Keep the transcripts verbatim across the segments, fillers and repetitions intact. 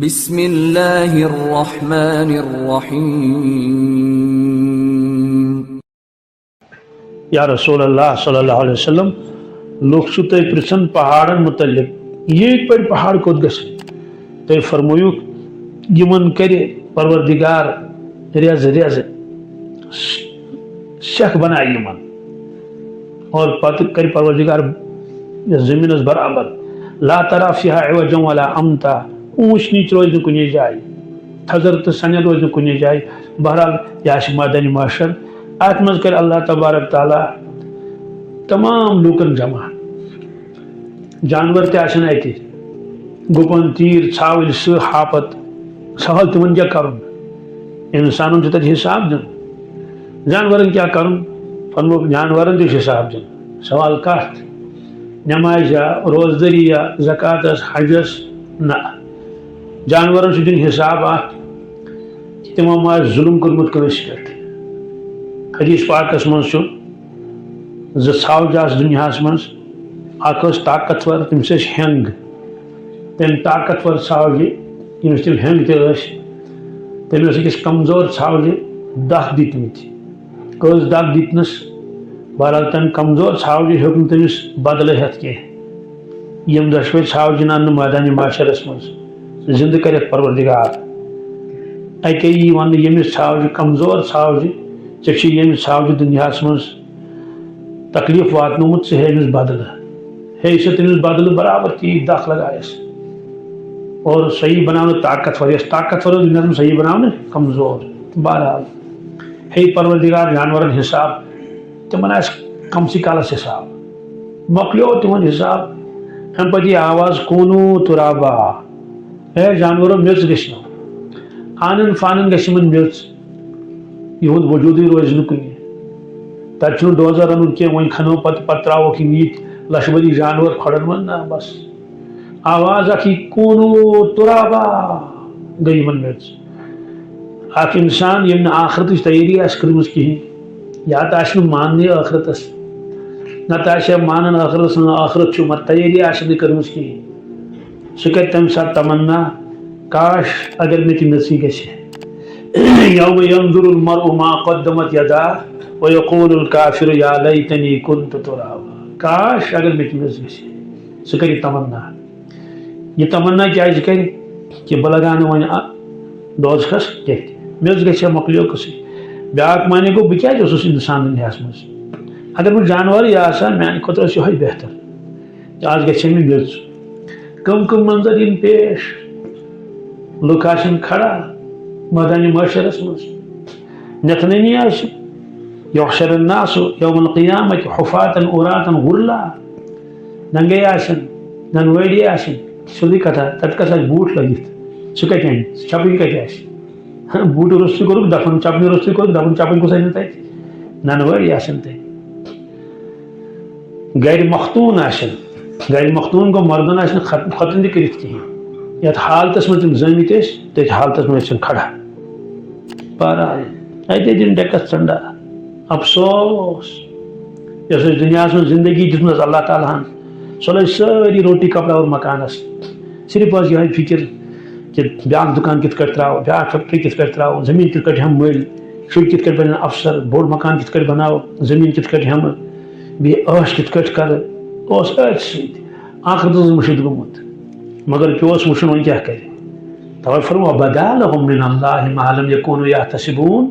بسم الله الرحمن الرحيم. یا رسول اللہ صلی اللہ علیہ وسلم، لوٗکھ چھِو تۄہہِ پرژھان پہاڑن متعلق، ییٚتہِ پٮ۪ٹھ پہاڑ کوٚت گژھِ؟ تُہۍ فرمٲیِو، یِمن کرِ پروردگار ریزٕ ریزٕ سٮ۪کھ بنایہِ یِمن، اور پتہٕ کرِ پروردگار یَتھ زٔمیٖنس برابر، لا ترى فيها عوجا ولا أمتا، اوٗنچ نیٖچ روزِ نہٕ کُنی جایہِ، تھزر تہٕ سنٮ۪ر روزِ نہٕ کُنی جایہِ۔ بہرحال، یہِ آسہِ مٲدانِ محشر، اتھ منٛز کرِ اللہ تبارک تعالیٰ تمام لوٗکن جمع۔ جانور تہِ آسن اتہِ، گُپن، تیٖر، ژھاوٕلۍ، سٕہہ، ہاپت، سوال تِمن کیٛاہ کرُن؟ انسانن چھُ تتہِ حساب دیُن۔ جانورن کیٛاہ کرُن؟ فرمووُکھ، جانورن تہِ چھُ حساب دیُن۔ سوال کتھ؟ نمازِ یا، روزدٔری یا، زکاتس، حجس؟ نہ۔ جانورن چھُ دیُن حساب اتھ، تِمو ما آسہِ ظلم کوٚرمُت کٲنٛسہِ پٮ۪ٹھ۔ حدیث پاکس منٛز چھُ زٕ ژھاوجہِ آسہٕ دُنیاہس منٛز، اکھ ٲس طاقتور، تٔمِس ٲسۍ ہٮ۪نٛگ۔ تٔمۍ طاقتور ژھاوجہِ، ییٚمِس تِم ہٮ۪نٛگ تہِ ٲسۍ، تٔمۍ ٲس أکِس کمزور ژھاوجہِ دَکھ دِتمٕتۍ۔ کٔژ دَکھ دِتنَس؟ بہرحال، تَمہِ کمزور ژھاوجہِ ہیوٚک نہٕ تٔمِس بدلہٕ ہٮ۪تھ کینٛہہ۔ یِم دۄشوَے ژھاوجہِ نَننہٕ مٲدانِ محشرس منٛز، زِندٕ کٔرِتھ پروردگار۔ اَکے یی وَننہٕ، ییٚمِس ژھاوجہِ، کمزور ژھاوجہِ، ژےٚ چھُے ییٚمِس ژھاوجہِ دُنیاہَس منٛز تکلیٖف واتنومُت، ژٕ ہے أمِس بدلہٕ۔ ہے، ژٕ تٔمِس بدلہٕ برابر تی دَکھ لگایَس۔ اور صحیح بناونہٕ طاقتور، یۄس طاقتور ٲس، دُنیاہَس منٛز صحیح بناونہٕ کمزور۔ بہرحال، ہے پروردگار، جانورن حساب، تِمن آسہِ کمسٕے کالس حساب۔ مۄکلیو تِہُنٛد حساب۔ اَمہِ پتہٕ یی آواز، "کونو ترابا"، اے جانورو، میٚژ گٔژھِو۔ آنن فانن گژھِ یِمن میٚژ۔ یِہُنٛد وجوٗدٕے روزِ نہٕ کُنہِ۔ تَتہِ چھُنہٕ ڈوزر اَنُن کینٛہہ، وۄنۍ کھنو پتہٕ، پتہٕ ترٛاوہوکھ یِم ییٚتہِ لَچھٕ بٔدی جانور کھۄڈن منٛز، نہ، بس۔ آواز اکھ یی، "کونو ترابا"، گٔے یِمن میٚژ۔ اکھ انسان ییٚمۍ نہٕ آخرتٕچ تیٲری آسہِ کٔرمٕژ کِہیٖنۍ، یا تہٕ آسہِ نہٕ ماننٕے ٲخرتس، نتہٕ آسہِ ہا مانان ٲخرتس منٛز ٲخرت چھُ، مگر تیٲری آسہِ نہٕ کٔرمٕژ کِہیٖنۍ، سُہ کرِ تَمہِ ساتہٕ تمنا، "کاش اگر مےٚ تہِ میٚژٕے گژھِ ہے۔" یوم ینظر المرء ما قدمت یداه ویقول الکافر یا لیتنی کنت ترابا۔ کاش اگر مےٚ تہِ میٚژ گژھِ ہے۔ سُہ کرِ تمنا۔ یہِ تمنا کیٛازِ کرِ؟ کہِ بہٕ لگاو نہٕ وۄنۍ اَ-، دوزخس کینٛہہ تہِ۔ میٚژ گژھِ ہا مۄکلیو قٕصٕے۔ بیٛاکھ معنی گوٚو، بہٕ کیٛازِ اوسُس اِنسان دُنیاہس منٛز؟ اگر بہٕ جانورٕے آسہٕ ہا، میٛانہِ خٲطرٕ ٲس یِہوٚے بہتر۔ کہِ آز گژھِ ہے مےٚ میٚژ۔ کٕم کٕم منظر یِن پیش؟ لُکھ آسن کھڑا مٲدانِ محشرس منٛز۔ نٮ۪تھنٲنی آسہِ۔ یحشر الناس یوم القیامة حفاة عراة غرلا۔ ننگے آسن، ننوٲڑی آسن۔ سیوٚدُے کتھا، تتہِ کس آسہِ بوٗٹھ لٲگِتھ؟ سُہ کتہِ انہِ؟ سُہ چپٕنۍ کتہِ آسہِ؟ بوٗٹہٕ روٚستُے کوٚرُکھ دفن، چپنہِ روٚستُے کوٚرُکھ دفن، چپٕنۍ کُس انہِ تتہِ؟ ننوٲڑی آسن تتہِ۔ گرِ مختون آسن، گرِ مختون گوٚو مردن آسہِ نہٕ خت-، ختن تہِ کٔرِتھ کِہیٖنۍ۔ یتھ حالتس منٛز تِم زٲمٕتۍ ٲسۍ، تٔتھۍ حالتس منٛز ٲسۍ تِم کھڑا۔ بہرحال، اتے دِن ڈیکس ژنڈا۔ افسوس، یۄس اَسہِ دُنیاہَس منٛز زندگی دِژمٕژ اللہ تعالیٰ ہَن، سۄ لٔج سٲری روٹی کپڑا اور مکانس۔ صرف ٲس یِہوٚے فکر کہِ بیٛاکھ دُکان کِتھ کٲٹھۍ ترٛاوو، بیٛاکھ فیکٹری کِتھ کٲٹھۍ ترٛاوو، زٔمیٖن کِتھ کٲٹھۍ ہٮ۪مہٕ مٔلۍ، شُرۍ کِتھ کٲٹھۍ بَنَن افسر، بوٚڑ مکان کِتھ کٲٹھۍ بناوو، زٔمیٖن کِتھ کٲٹھۍ ہٮ۪مہٕ، بیٚیہِ عٲش کِتھ کٲٹھۍ کَرٕ، اوس أتھۍ سۭتۍ۔ ٲخرَتَس منٛز مُشِتھ گوٚمُت۔ مگر پیوس وٕچھُن وۄنۍ کیٛاہ کَرِ۔ تَوَے فرموو، "وَبَدَا لَهُم مِّنَ اللَّهِ مَا لَمْ يَكُونُوا يَحْتَسِبُونَ"۔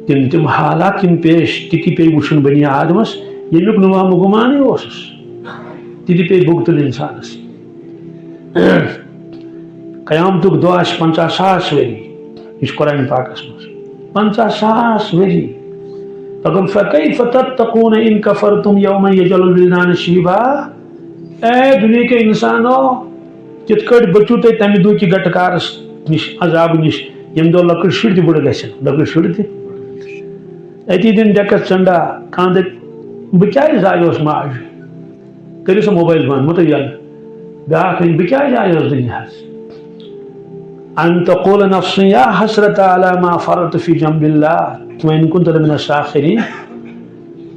تِم تِم حالات یِم پیش، تِتی پیٚیہِ وٕچھُن بنی آدمَس، ییٚمیُک نہٕ وَہمہٕ گُمانٕے اوسُس۔ تِتی پیٚیہِ بُگتُل اِنسانَس۔ قیامتُک دۄہ آسہِ پنٛژاہ ساس ؤری، یہِ چھُ قرآن پاکَس منٛز۔ پنٛژاہ ساس ؤری۔ دوٚپُن، "فَكَيْفَ تَتَّقُونَ إِن كَفَرْتُمْ يَوْمًا يَجْعَلُ الْوِلْدَانَ شِيبًا"۔ اے دُنیاہکیو اِنسانو، کِتھ کٲٹھۍ بٔچِو تُہۍ تَمہِ دۄہ کہِ گٹہٕ کارَس نِش، عذابہٕ نِش، ییٚمہِ دۄہ لۄکٕٹۍ شُرۍ تہِ بٕڑٕ گژھن، لۄکٕٹۍ شُرۍ تہِ؟ أتی دِن ڈیکس ژنڈا، کانٛہہ دَپہِ، "بہٕ کیٛازِ زایوس ماجہِ؟" کٔرِو سا موبایل بنٛد، مہٕ تھٲیِو یَلہٕ۔ بیٛاکھ وَنہِ، "بہٕ کیٛازِ آیوس دُنیاہَس؟" "أَن تَقُولَ نَفْسٌ يَا حَسْرَتَا عَلَىٰ مَا فَرَّطتُ فِي جَنبِ اللَّهِ"، وَإِن كُنتَ لَمِنَ السَّاخِرِينَ۔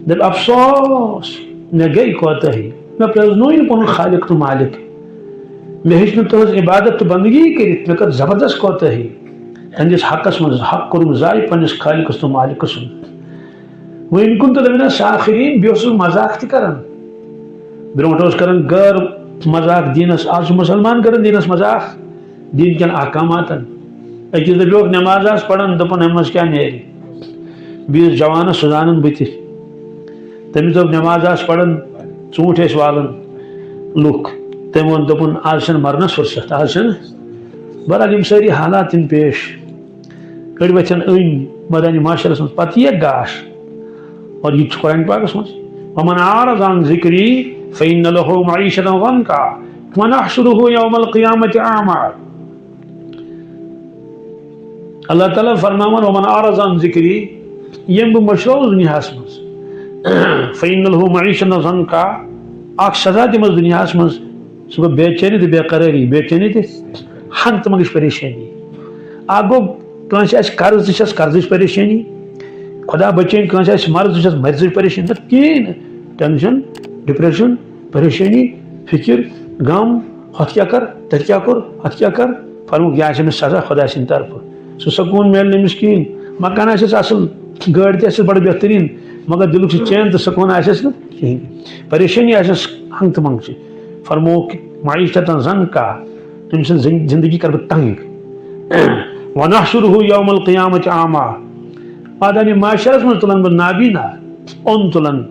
دَپہِ، "افسوس، مےٚ گٔے کوتاہی، مےٚ پرٛزنووُے نہٕ پَنُن خالق تہٕ مالک۔" مےٚ ہیٚچھ نہٕ تُہٕنٛز عبادت تہٕ بندگی کٔرِتھ، مےٚ کٔر زبردست کوتاہی تُہٕنٛدِس حقس منٛز، حق کوٚرُم ضایع پننِس خالقس تہٕ مالکس سُنٛد۔ وۄنۍ کُن تہٕ لمن ساخرین، بیٚیہِ اوسُس مذاق تہِ کران۔ برونٛٹھ اوس کران غٲر مذاق دیٖنس، آز چھُ مُسلمان کران دیٖنس مذاق، دیٖن کٮ۪ن احکاماتن۔ أکِس دپیوکھ نماز آس پران، دوٚپُن، "اَمہِ منٛز کیٛاہ نیرِ؟" بیٚیِس جوانس سُہ زانان بہٕ تہِ۔ تٔمِس دوٚپ، نماز آس پران، ژوٗنٛٹھۍ ٲسۍ والان لُکھ۔ تٔمۍ ووٚن، دوٚپُن، "آز چھَنہٕ مرنَس فرصت، آز چھَنہٕ۔" بہرحال، یِم سٲری حالات یِن پیش۔ أڑۍ وۄتھن أنۍ مٲدانِ محشرس منٛز، پتہٕ یِیَکھ گاش۔ اور یہِ تہِ چھُ قرآن پاکس منٛز، "ومن اعرض عن ذکری فإن له معیشة ضنکا ونحشره یوم القیامة اعمی۔" اللہ تعالیٰ فرماوان، "ومن اعرض عن ذکری"، ییٚمۍ بہٕ مٔشراوُس دُنیاہَس منٛز، "فإن له معیشة ضنکا"، اکھ سزا دِمس دُنیاہَس منٛز، سُہ گوٚو بے چینی تہٕ بے قرٲری، بے چینی تہٕ ہنٛگ تہٕ منٛگٕچ پریشٲنی۔ اکھ گوٚو، کٲنٛسہِ آسہِ قرض تہٕ چھَس قرضٕچ پریشٲنی، خدا بچٲیِن، کٲنٛسہِ آسہِ مرض تہٕ چھَس مرضٕچ پریشٲنی، تَتھ کِہیٖنۍ نہٕ، ٹینشن، ڈپریشن، پریشٲنی، فکر، غم، ہۄتھ کیٛاہ کر، تَتہِ کیٛاہ کوٚر، ہۄتھ کیٛاہ کر، فرمووُکھ، یہِ آسہِ أمِس سزا خۄداے سٕنٛدِ طرفہٕ۔ سُہ سکوٗن میلہِ نہٕ أمِس کِہیٖنۍ۔ مکان آسٮ۪س اَصٕل، گٲڑۍ تہِ آسٮ۪س بَڑٕ بہتریٖن، مگر دِلُک سُہ چین تہٕ سکوٗن آسٮ۪س نہٕ کِہیٖنۍ۔ پریشٲنی آسٮ۪س ہنٛگ تہٕ منٛگ چھِ۔ فرمووُکھ، "معیشتاً ضنکا"، أمۍ سٕنٛز زِن-، زندگی کَرٕ بہٕ تنٛگ۔ "ونحشره یوم القیامة اعمی"، مٲدانِ محشرس منٛز تُلن بہٕ نابینا، اوٚن تُلن۔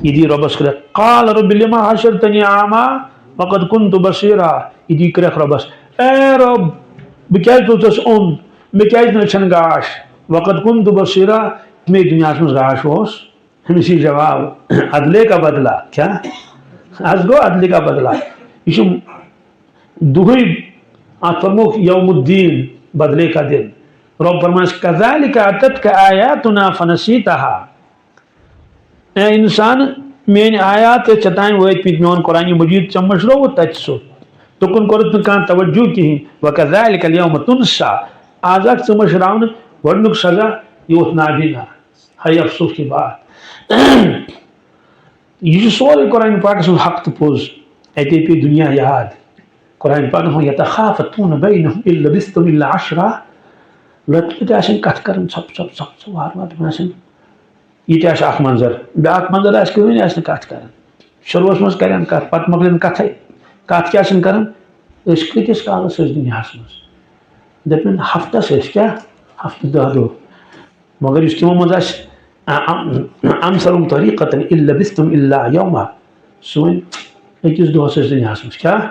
یہِ دی رۄبس کرٛٮ۪کھ، "قال رب لم حشرتنی اعمی وقد كنت بصیرا"، یہِ دی کرٛٮ۪کھ رۄبس، "اے رۄب، بہٕ کیٛازِ تُلژس اوٚن؟ مےٚ کیٛازِ نہٕ أچھن گاش؟ وقد كنت بصیرا، مےٚ دُنیاہس منٛز گاش اوس۔" أمِس یہِ جواب، "عدلے کا بدلہ"، کیٛاہ؟ از گوٚو عدلے کا بدلہ۔ یہِ چھُ دُہٕے، اتھ فرمووُکھ یوم الدین، بدلے کا دن۔ رۄب فرمانس، "کذالک اتتک آیاتنا فنسیتہا"۔ اے انسان، میٲنۍ آیات ٲسۍ ژےٚ تام وٲتۍ مٕتۍ، میون قرآن مجید ژےٚ مٔشرٲوُتھ تتہِ سُہ۔ تُکُن کوٚرُتھ نہٕ کانٛہہ توجہ کِہیٖنۍ۔ وکذالک الیوم تنسیٰ، آز آکھ ژٕ مٔشراونہٕ، گۄڈٕنیُک سزا، یہِ ووٚتھ نابینا۔ ہاے افسوس کی بات۔ یہِ چھُ سورُے قرآن پاکس منٛز حق تہٕ پوٚز۔ اتے پیٚیہِ دُنیا یاد۔ قرآن پاکس منٛز، "یتخافتون بینہم ان لبثتم الا عشرا"، لۄکٹۍ لۄکٹۍ آسن کتھ کران، ژھۄپہٕ ژھۄپہٕ ژھۄپہٕ ژھۄپہٕ، وارٕ وارٕ دپان آسن۔ یہِ تہِ آسہِ اکھ منظر۔ بیٛاکھ منظر آسہِ، کٕہٕنۍ آسہِ نہٕ کتھ کران۔ شروعس منٛز کرن کتھ، پتہٕ مۄکلن کتھے۔ کتھ کیٛاہ آسن کران؟ أسۍ کۭتِس کالس ٲسۍ دُنیاہس منٛز؟ دپن ہفتس ٲسۍ کیٛاہ؟ ہفتہٕ دہ دۄہ۔ مگر یُس تِمو منٛز آسہِ، ا-، ام-، امثلہم طریقة ان لبثتم الا یوما، سُہ وۄنۍ أکِس دۄہس ٲسۍ دُنیاہس منٛز۔ کیٛاہ؟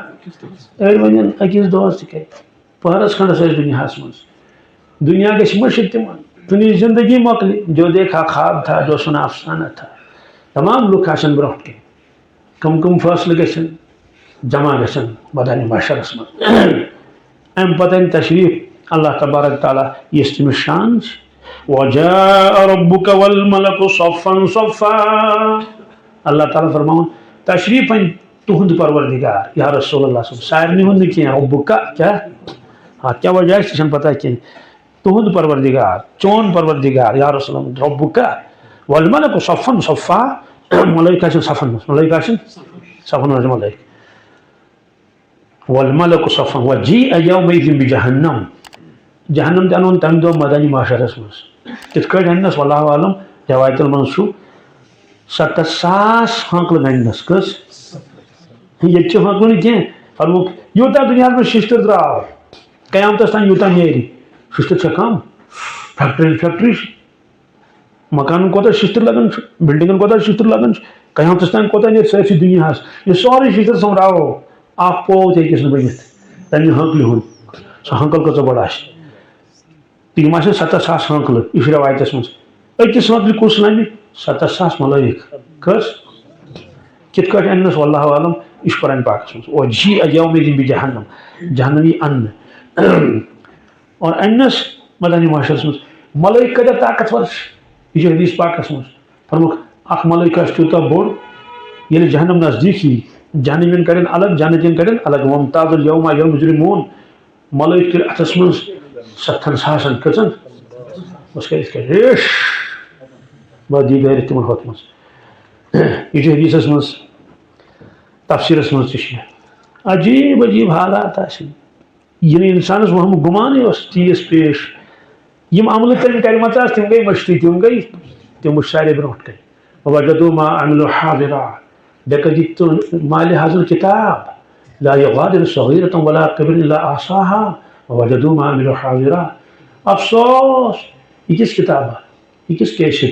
أڑۍ ونن أکِس دۄہس تہِ کتہِ؟ پہرس کھنڈس ٲسۍ دُنیاہس منٛز۔ دُنیا گژھِ مٔشِتھ تِمن۔ تُہنٛز زندگی مۄکلہِ۔ جو دیکھا خواب تھا، جو سنا افسانہ تھا۔ تمام لُکھ آسن برونٛٹھ کِنۍ۔ کم کم فٲصلہٕ گژھن جمع گژھن مٲدانِ محشرس منٛز۔ امہِ پتہٕ انہِ تشریف اللہ تبارک تعالیٰ، یُس تٔمِس شان چھِ۔ "وجاء ربک والملک صفا صفا"۔ اللہ تعالیٰ فرماوان، تشریف انہِ تُہُنٛد پروردگار، یا رسول اللہ صلی اللہ علیہ وسلم، سارنٕے ہُنٛد نہٕ کینٛہہ، ربک کیٛاہ؟ اتھ کیٛاہ وجہ چھِ، تہِ چھَنہٕ پتہ کینٛہہ۔ تُہُنٛد پروردگار، چون پروردگار، یا رسول اللہ، ربک والملک صفا صفا، ملائکہ چھِ صفن منٛز، ملائکہ چھِ صفن منٛز ملائکہ۔ والملک صفا وجیء یومئذ بجہنم، جہنم تہِ انون تمہِ دۄہ مٲدانِ محشرس منٛز۔ کِتھ کٲٹھۍ اننس؟ واللہ اعلم، روایتن منٛز چھُ ستتھ ساس ہانکلہٕ اننس۔ کٔژ؟ ییٚتہِ چھِ ہانکلہٕ نہٕ کینٛہہ۔ فرمووُکھ، یوٗتاہ دُنیاہس منٛز ششتٕر درٛاو، قیامتس تام یوٗتاہ نیرِ، ششتٕر چھا کم؟ فیکٹری، فیکٹری چھِ۔ مکانن کوتاہ ششتٕر لگان چھُ، بلڈنگن کوتاہ ششتٕر لگان چھُ، قیامتس تام کوتاہ نیرِ سٲرسٕے دُنیاہس۔ یہِ سورُے ششتٕر سوٚمبراوو، اکھ پوو تہِ ہیٚکہِ أسۍ نہٕ بٔنِتھ۔ تمہِ ہانکلہِ ہُنٛد، سۄ ہانکل کۭژاہ بٔڑ آسہِ۔ تہٕ یِم آسن ستتھ ساس ہانکلہٕ، یہِ چھُ رٮ۪وایتس منٛز۔ أکِس ہانکلہِ کُس لمہِ؟ ستتھ ساس ملٲیِک۔ کٔژ؟ کِتھ کٲٹھۍ اننس؟ واللہ اعلم، یہِ چھُ قرآن پاکس منٛز۔ "وجیء یومئذ بجہنم"، جہنم یی اننہٕ۔ اور اننس مٲدانِ محشرس منٛز۔ ملٲیِک کۭتیاہ طاقتور چھِ، یہِ چھُ حدیث پاکس منٛز۔ فرمووُکھ، اکھ ملٲیِک آسہِ تیوٗتاہ بوٚڑ، ییٚلہِ جہنم نزدیٖک یی، جہنمین کڑن الگ، جنتین کڑن الگ۔ "وامتازوا الیوم ایا المجرمون"، ملٲیِک تُلۍ اتھس منٛز ستتھن ساسن۔ کٔژن؟ بس کر یِتھ کٔنۍ، ریش، بس دی دٲرِتھ تِمن ہۄتھ منٛز۔ یہِ چھُ حدیثس منٛز، تفسیرس منٛز تہِ چھُ یہِ۔ عجیب عجیب حالات آسن، یہِ نہٕ انسانس وہم گمان اوس چیز پیش۔ یِم عملہٕ تٔمۍ کٔرمٕژ آسہٕ، تِم گٔے مٔشتٕے، تِم گٔے، تِم وٕچھ سارے برونٛٹھ کَنہِ۔ وجدوا ما عملوا حاضرا۔ بیٚیہِ کٔرۍ تِم مالِ حاضر کِتاب۔ لا یغادر صغیرة ولا کبیرة الا احصاها۔ وجدوا ما عملوا حاضرا۔ افسوس، یہِ کِژھ کِتاب؟ یہِ کِژھ کیسٹ؟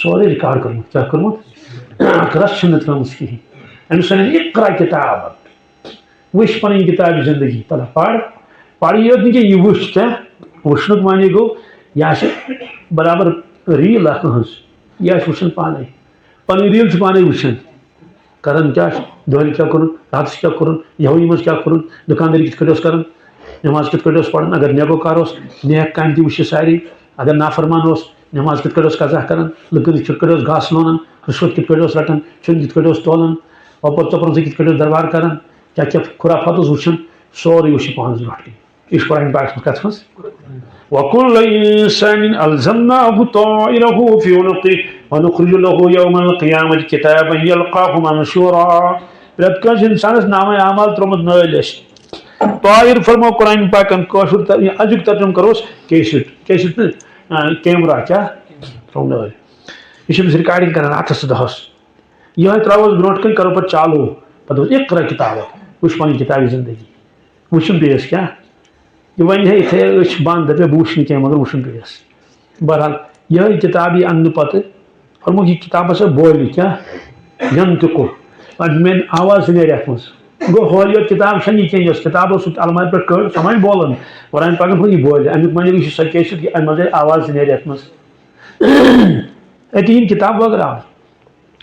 سورُے ریکارڈ کوٚرمُت۔ کیٛاہ کوٚرمُت؟ اکھ رژھ چھِنہٕ ترٲومٕژ کِہیٖنۍ۔ أمِس وَنن اقرا کِتاب۔ وٕچھ پنٕنۍ کِتابہِ زندگی، پتہٕ پَر۔ پَر یوت نہٕ کینٛہہ، یہِ وٕچھ کیٛاہ؟ وٕچھنُک معنی گوٚو، یہِ آسہِ برابر ریٖل اکھ أہٕنٛز۔ یہِ آسہِ وٕچھان پانے۔ پنٕنۍ ریٖل چھِ پانے وٕچھان۔ کران کیٛاہ چھِ؟ دۄہلہِ کیٛاہ کوٚرُن؟ راتَس کیٛاہ کوٚرُن؟ یَہوٲیی منٛز کیٛاہ کوٚرُن؟ دُکاندٲری کِتھ کٲٹھۍ اوس کران؟ نٮ۪ماز کِتھ کٲٹھۍ اوس پَران؟ اگر نیکوکار اوس، نیک کامہِ تہِ وٕچھِ سارے۔ اگر نافرمان اوس، نٮ۪ماز کِتھ کٲٹھۍ اوس قضا کران؟ لُکَن نِش کِتھ کٲٹھۍ اوس گاسہٕ لونان؟ رُشوت کِتھ کٲٹھۍ اوس رَٹان؟ چوٚنٛگۍ کِتھ کٲٹھۍ اوس تولان؟ وۄپَر ژۄپرَن سۭتۍ کِتھ کٲٹھۍ اوس دربار کران؟ کیٛاہ کیٛاہ خُرافات اوس وٕچھان؟ سورُے وٕچھِ پانَس برونٛٹھ کَنہِ۔ یہِ چھُ قرآن پاکَس منٛز کَتھ منٛز۔ وَكُلَّ إِنسَانٍ أَلْزَمْنَاهُ طَائِرَهُ فِي عُنُقِهِ وَنُخْرِجُ لَهُ يَوْمَ الْقِيَامَةِ كِتَابًا يَلْقَاهُ مَنْشُورًا۔ پرٛٮ۪تھ کٲنٛسہِ اِنسانَس نامہ اعمال ترٛوومُت نٲلۍ اَسہِ۔ طائر فرمو قرآن پاکَن کٲشُر تر-، یہِ أزیُک ترجمہٕ کَروس کیسٹ، کیسٹ نہٕ، آ، کیمرہ کیٛاہ؟ ترٛوو نٲلۍ۔ یہِ چھِ أمِس ریکارڈنگ کران اَتھَس تہٕ دۄہَس۔ یِہوٚے ترٛاووس برونٛٹھ کَنہِ، کَرو پَتہٕ چالوٗ۔ پَتہٕ دوٚپُس، "اقرا کِتابَک، وٕچھ پَنٕنۍ کِتابِ زندگی۔" وٕچھُن پیٚیَس کیٛاہ؟ یہِ وَنہِ ہے یِتھَے أچھ بنٛد، دَپہِ، "بہٕ وٕچھِ نہٕ کینٛہہ، مگر وٕچھُن پیٚیَس۔" بہرحال، یِہوٚے کِتاب یہِ اَننہٕ پَتہٕ فرمووُکھ، "یہِ کِتاب ہسا بولہِ کیٛاہ؟ ینطقُ۔ وۄنۍ میٛانہِ آواز تہِ نیرِ اَتھ منٛز۔" گوٚو، ہورٕ یوت کِتاب چھَنہٕ یہِ کینٛہہ، یۄس کِتاب اوس سُہ اَلمارِ پٮ۪ٹھ کٔڑ، سۄ وۄنۍ بولان۔ قرآن پاکَن فرموو، یہِ بولہِ۔ اَمیُک معنی گوٚو، یہِ چھِ سۄ کیسٹ، یہِ اَمہِ منٛز آسہِ آواز تہِ نیرِ اَتھ منٛز۔ أتی یِن کِتاب وغٲرٕ۔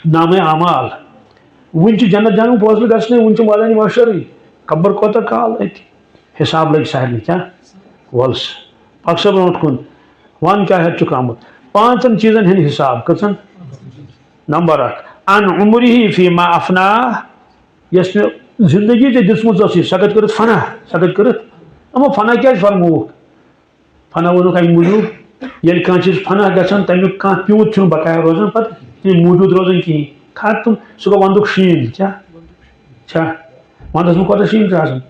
نامہ اعمال۔ وُنہِ چھُ جنت جانُک فٲصلہٕ گژھنٕے، وُنہِ چھُ مٲدانِ محشرٕے۔ خبر کوتاہ کال أتھۍ۔ حساب لگہِ سارنٕے، کیٛاہ؟ وَل سا۔ پَک سا برونٛٹھ کُن۔ وَن کیٛاہ ہٮ۪تھ چھُکھ آمُت؟ پانٛژن چیٖزن ہُنٛد حساب۔ کٔژن؟ نمبر اکھ، عن عمره فیما افنا۔ یۄس مےٚ زندگی ژےٚ دِژمٕژ ٲسٕے، سۄ کَتہِ کٔرٕتھ فنا؟ سۄ کَتہِ کٔرٕتھ؟ یِمو فنا کیٛازِ فرمووُکھ؟ فنا ووٚنُکھ اَمہِ موٗجوٗب، ییٚلہِ کانٛہہ چیٖز فنا گژھان، تَمیُک کانٛہہ پیوٗنت چھُنہٕ بقایا روزان، پَتہٕ یہِ موٗجوٗد روزان کِہیٖنۍ۔ ختم، سُہ گوٚو وَندُک شیٖن۔ کیٛاہ چھا؟ وَندَس منٛز کوٗتاہ شیٖن چھُ آسان؟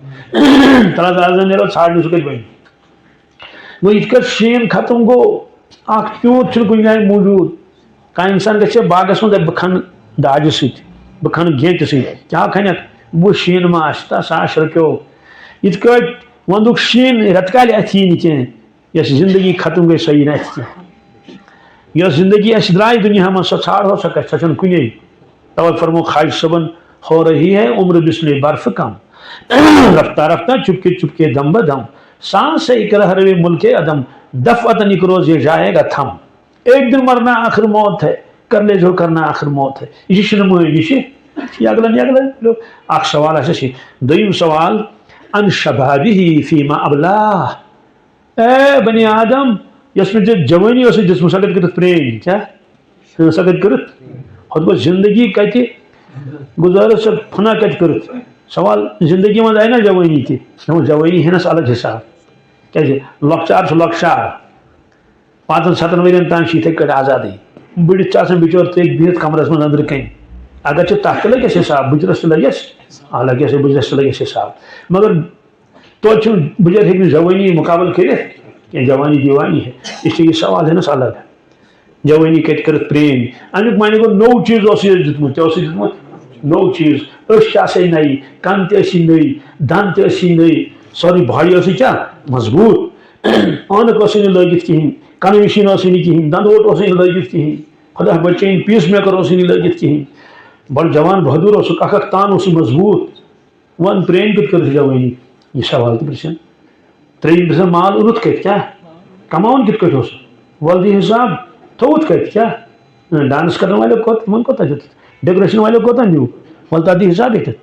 تَلہٕ حظ، آز زَن نیرو ژھانٛڈنہِ، سُہ کَتہِ بَنہِ؟ گوٚو، یِتھ کٲٹھۍ شیٖن ختم گوٚو، اَکھ پیوٗنت چھُنہٕ کُنہِ جایہِ موٗجوٗد۔ کانٛہہ اِنسان گژھِ باغَس منٛز، دَپہِ، "بہٕ کھنہٕ داجہِ سۭتۍ، بہٕ کھنہٕ گیٚنٛٹہِ سۭتۍ۔" کیٛاہ کھنٮ۪کھ؟ وُہ شیٖن ما آسہِ تَتھ ساس رۄپیو؟ یِتھ کٲٹھۍ وَندُک شیٖن رٮ۪تہٕ کالہِ اَتھِ یی نہٕ کینٛہہ، یۄس زندگی ختم گٔے، سۄ یی نہٕ اَتھِ کینٛہہ۔ یۄس زندگی اَسہِ درٛاے دُنیا منٛز، سۄ ژھانٛڈہو، سۄ کَتہِ؟ سۄ چھَنہٕ کُنے۔ تَوَے فرموو خواجہ صٲبَن، "ہو رہی ہے عمر مثل برف کم، رفتہ رفتہ چپکے چپکے دم بدم، سانس ہے ایک رہروِ ملک عدم، دفعتاً ایک روز یہ جائے گا تھم۔" ایک دن مرنا آخر موت ہے، کر لے جو کرنا آخر موت ہے۔ یہِ چھُ شِنہٕ مٲنۍ، یہِ چھُ یگلن یگلن۔ اکھ سوال آسہِ اَسہِ۔ دوٚیِم سوال، عن شبابہ فیما ابلاہ۔ اے بنی آدم، یۄس مےٚ ژےٚ جوٲنی ٲسٕے دِژمٕژ، سۄ کَتہِ کٔرٕتھ پرٛٲنۍ؟ کیٛاہ؟ سۄ کَتہِ کٔرٕتھ؟ ہُتھ پٲٹھۍ زندگی کَتہِ گُزٲرٕس ژےٚ، فنا کَتہِ کٔرٕتھ؟ سوال، زندگی منٛز آیہِ نا جوٲنی تہِ؟ دوٚپمَس، جوٲنی ہٮ۪نَس الگ حساب۔ کیٛازِ؟ لۄکچار چھُ لۄکچار۔ پانٛژن ستن ؤرین تام چھِ یِتھے کٲٹھۍ آزادٕے۔ بٔڑِتھ چھِ آسان بِچور تٔتھۍ بِہِتھ کمرس منٛز أنٛدرٕ کنۍ۔ اگر چھِ تتھ تہِ لگٮ۪س حساب، بُجرس تہِ لگٮ۪س، آ، لگٮ۪س، بُجرس تہِ لگٮ۪س حساب۔ مگر توتہِ چھُنہٕ بُجر ہیٚکہِ نہٕ جوٲنی مُقابلہٕ کٔرِتھ کینٛہہ، جوانی دیوانی ہے۔ اس لیے یہِ سوال ہٮ۪نس الگ۔ جوٲنی کتہِ کٔرٕتھ پرٛٲنۍ؟ امیُک معنی گوٚو، نوٚو چیٖز اوسُے اَسہِ دیُتمُت۔ کیٛاہ اوسُے دیُتمُت؟ نوٚو چیٖز۔ أچھ چھِ آسان نَیہِ، کَن تہِ ٲسی نٔے، دَنٛد تہِ ٲسی نٔے، سٲرٕے باڈی ٲسٕے کیٛاہ؟ مضبوٗط۔ عٲنکہٕ ٲسٕے نہٕ لٲگِتھ کِہیٖنۍ، کَنہٕ مِشیٖن ٲسٕے نہٕ کِہیٖنۍ، دَنٛدٕ اوٹ اوسٕے نہٕ لٲگِتھ کِہیٖنۍ۔ خۄدا بچٲیِن، پیٖس میکَر اوسٕے نہٕ لٲگِتھ کِہیٖنۍ۔ بڑٕ جوان بہادُر اوسُکھ، اکھ اکھ تان اوسُے مضبوٗط۔ وَن، پرٛٲنۍ کِتھ کٔرٕتھ چھِ جوٲنی؟ یہِ سوال تہِ پرٛژھن۔ ترٛیٚیِم پرٛژھن، مال اوٚنُتھ کَتہِ؟ کیٛاہ؟ کماوُن کِتھ کٔٹھۍ اوس؟ وَل دِ حِساب، تھوٚوُتھ کَتہِ؟ کیٛاہ؟ ڈانس کرن والٮ۪و کوٚت، تِمن کوتاہ دیُتُتھ؟ ڈیکوریشن والٮ۪و کوتاہ نیوٗ؟ وَل تَتھ دِ حِساب ییٚتٮ۪تھ۔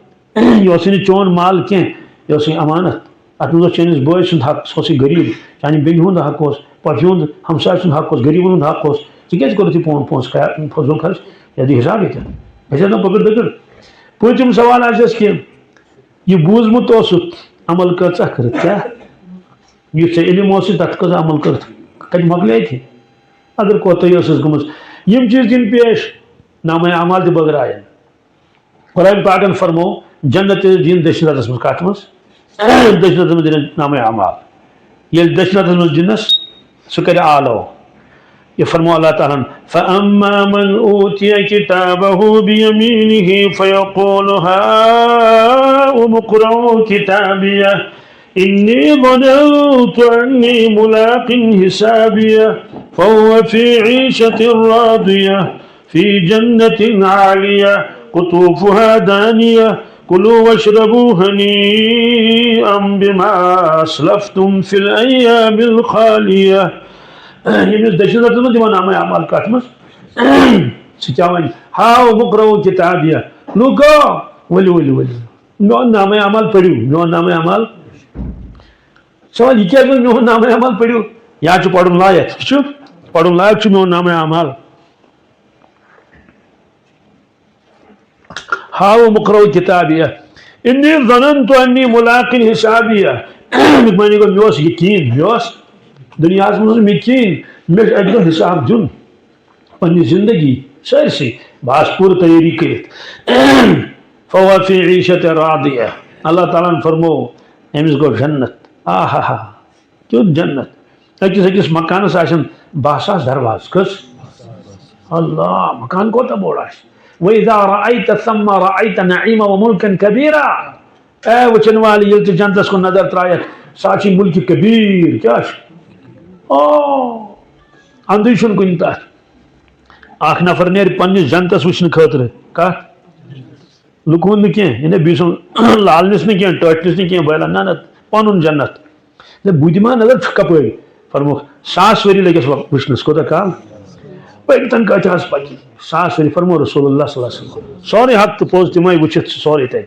یہِ اوسُے نہٕ چون مال کینٛہہ، یہِ اوسُے امانت۔ اَتھ منٛز اوس چٲنِس بٲے سُنٛد حق، سُہ اوسُے غریٖب۔ چانہِ بیٚنہِ ہُنٛد حق اوس، پۄپھِ ہُنٛد، ہمسایہِ سُنٛد حق اوس، غریٖبن ہُنٛد حق اوس۔ ژٕ کیٛازِ کوٚرُتھ یہِ پون پونٛسہٕ خیا-، فضوٗل خرٕچ؟ یَتھ دِ حِساب ییٚتٮ۪تھ۔ گژھِ نہ پٔکٕر دٔکٕر۔ پوٗنٛژِم سوال آسٮ۪س کہِ یہِ بوٗزمُت اوسُتھ، عمل کۭژاہ کٔرٕتھ؟ کیٛاہ؟ یُس ژےٚ علم اوسُے، تَتھ کۭژاہ عمل کٔرٕتھ؟ کَتہِ مۄکلے تہِ؟ اگر کوتاہی ٲسٕس گٔمٕژ، یِم چیٖز دِن پیش، نامہ اعمال تہِ بٲگراین۔ قرآن پاکن فرمو، جنت تہِ دِن دٔچھنہِ لَتَس منٛز، کَتھ منٛز؟ دٔچھنہِ لَتَس منٛز دِن نامہ اعمال۔ ییٚلہِ دٔچھنہِ لَتَس منٛز دِنَس، سُہ کَرِ آلو۔ یہِ فرموو اللہ تعالیٰ ہَن، فَأَمَّا مَنْ أُوتِيَ كِتَابَهُ بِيَمِينِهِ فَيَقُولُ هَاؤُمُ اقْرَءُوا كِتَابِيَهْ إِنِّي ظَنَنْتُ أَنِّي مُلَاقٍ حِسَابِيَهْ فَهُوَ فِي عِيشَةٍ رَاضِيَةٍ فِي جَنَّةٍ عَالِيَةٍ قُطُوفُهَا دَانِيَةٌ كُلُوا وَاشْرَبُوا هَنِيئًا بِمَا أَسْلَفْتُمْ فِي الْأَيَّامِ الْخَالِيَةِ۔ ییٚمِس دٔچھِنۍ لَتَس منٛز دِوان نامہ اعمال، کَتھ منٛز؟ سُہ کیٛاہ وَنہِ؟ ہاؤم اقرءوا کتابیہ۔ لوٗکو، ؤلِو، ؤلِو، ؤلِو۔ میون نامہ اعمال پٔرِو، میون نامہ اعمال۔ سوال، یہِ کیٛازِ ووٚن میون نامہ اعمال پٔرِو؟ یا چھُ پَرُن لایق، یہِ چھُ پَرُن لایق چھُ میون نامہ اعمال۔ ہاؤم اقرءوا کتابیہ انی ظننت انی ملاق حسابیہ۔ مطمئن گوٚو، مےٚ اوس یقین، مےٚ اوس دُنیاہَس منٛز اوس مےٚ یقین، مےٚ چھُ اَکہِ دۄہ حساب دیُن پننہِ زندگی سٲرسٕے۔ بہٕ آس پوٗرٕ تیٲری کٔرِتھ۔ فہو فی عیشت راضیہ۔ اللہ تعالیٰ ہَن فرموو، أمِس گوٚو جنت۔ آہا ہا۔ کیُتھ جنت؟ أکِس أکِس مکانس آسن باہ ساس دروازٕ۔ کٔژ؟ اللہ، مکان کوٗتاہ بوٚڑ آسہِ۔ وَإِذَا رَأَيْتَ ثَمَّ رَأَيْتَ نَعِيمًا وَمُلْكًا كَبِيرًا۔ اے وٕچھن وٲلۍ، ییٚلہِ ژٕ جنتس کُن نظر ترٛایکھ، سُہ آسہِ مُلکہِ کبیٖر۔ کیٛاہ چھُ؟ او، اندٕے چھُنہٕ کُنہِ تَتھ۔ اکھ نفر نیرِ پننِس جنتس وٕچھنہٕ خٲطرٕ۔ کتھ؟ لُکہٕ ہُنٛد نہٕ کینٛہہ، یعنی بیٚیہِ سُنٛد لالنِس نہٕ کینٛہہ، ٹٲٹھنِس نہٕ کینٛہہ، بہٕ ہیلن، نہ، نہ، پنُن جنت۔ نہ، بہٕ دِمہٕ ہا نظر، چھُ کپٲرۍ؟ فرمووُکھ، ساس ؤری لٔگِس وۄنۍ وٕچھنَس۔ کوٗتاہ کال؟ پٔکۍ تَن کَتہِ حظ پَکہِ؟ ساس ؤری۔ فرموو رسول اللہ صلی اللہ علیہ وسلم، سورُے حق تہٕ پوٚز تِمَے وٕچھِتھ چھِ سورُے تَتہِ۔